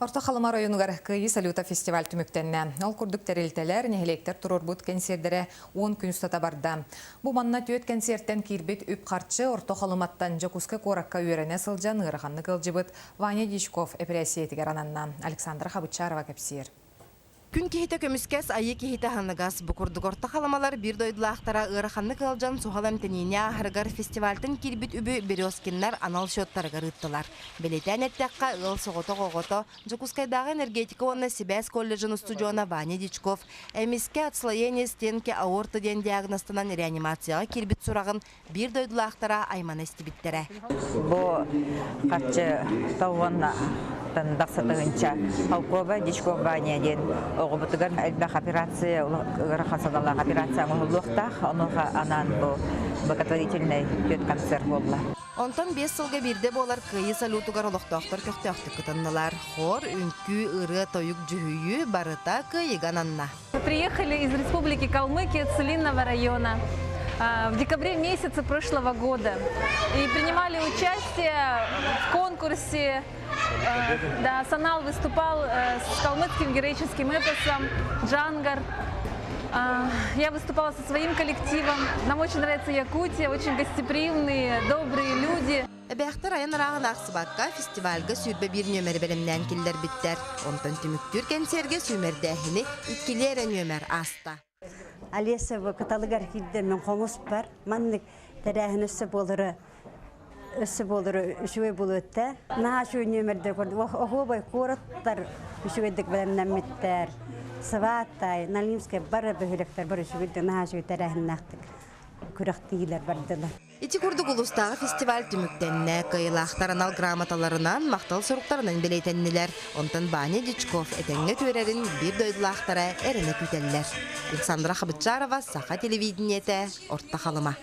Орто Халыма оройуонугар Кыайыы салюта фестиваль түмүктэннэ. Ол курдук тэрилтэлэр, нэһилиэктэр туруорбут кэнсиэрдэрэ 10 күн устата барда. Бу манна түөрт кэнсиэртэн киирбит үп-харчы Орто Халыматтан Дьокуускай куоракка үөрэнэ сылдьан ыараханнык ыалдьыбыт Ваня Дьячков эпэрээссийэтигэр ананна. Александра Хабычарова кэпсиир. Күн киһитэ көмүскэс, айыы киһитэ аһыныгас. Бу курдук Орто Халымалар биир дойдулаахтара ыараханнык ыалдьан суһал эмтэниини ааһарыгар фестивальтан киирбит үбү Березкиннар анал счеттарыгар ыыттылар. Бэлиэтээн эттэххэ, ыал соҕотох оҕото, Дьокуускайдааҕы энергетика уонна сибээс колледжын устудьуона Ваня Дьячков эмискэ отслоение стенки аорты диэн диагнозтанан реанимацияҕа киирбит сураҕын биир дойдулаахтара аймана истибиттэрэ. Бу харчы тоҕуонна тахса тыһыынча Холкова Дичков Ваня диэн оҕобутугар элбэх операция ыарахан саналаах операция оҥоһуллуохтаах. Онуоха анаан бу благотворительный түөрт концерт буолла. Онтон 5 сылга биирдэ буолар Кыайыы салютугар олохтоохтор көхтөөхтүк кытыннылар. Хор, үҥкүү, ырыа, тойук, дьүһүйүү барыта кыайыыга ананна. Приехали из Республики Калмыкия, Целинного района в декабре месяце прошлого года и принимали участие в конкурсе. Да, Санал выступал с калмыцким героическим эпосом «Джангар». Я выступала со своим коллективом. Нам очень нравится Якутия, очень гостеприимные, добрые люди. Эбээхтэр айан арааһын аахсыбакка фестивальга 21 нүөмэри бэлэмнээн киллэрбиттэр. Онтон түмүктүүр кэнсиэргэ сүүмэрдээһини иккилии эрэ нүөмэр ааста. Олесова кыталыгар киирдэ мин хомус бар. Маннык тэрээһин өссө буолары өссө буолары үчүгэй буолуо этэ. Наһаа үчүгэй нүөмэрдэр көрдүм. Оһуобай куораттар үчүгэйдик бэлэмнэммиттэр. Сыбааттай, Налимскай бары бөһүөлэктэр бары үчүгэйдик наһаа үчүгэй тэрээһиннээхтик күрэхтиилэр бардылар. Ити курдук улуустааҕы фестиваль түмүктэннэ. Кыайыылаахтар анал грамоталарынан, махтал суруктарынан бэлиэтэннилэр. Онтон Ваня Дьячков этэҥҥэ үтүөрэрин биир дойдулаахтара эрэнэ күүтэллэр. Александра Хабычарова, Саха телевидениетэ, Орто Халыма.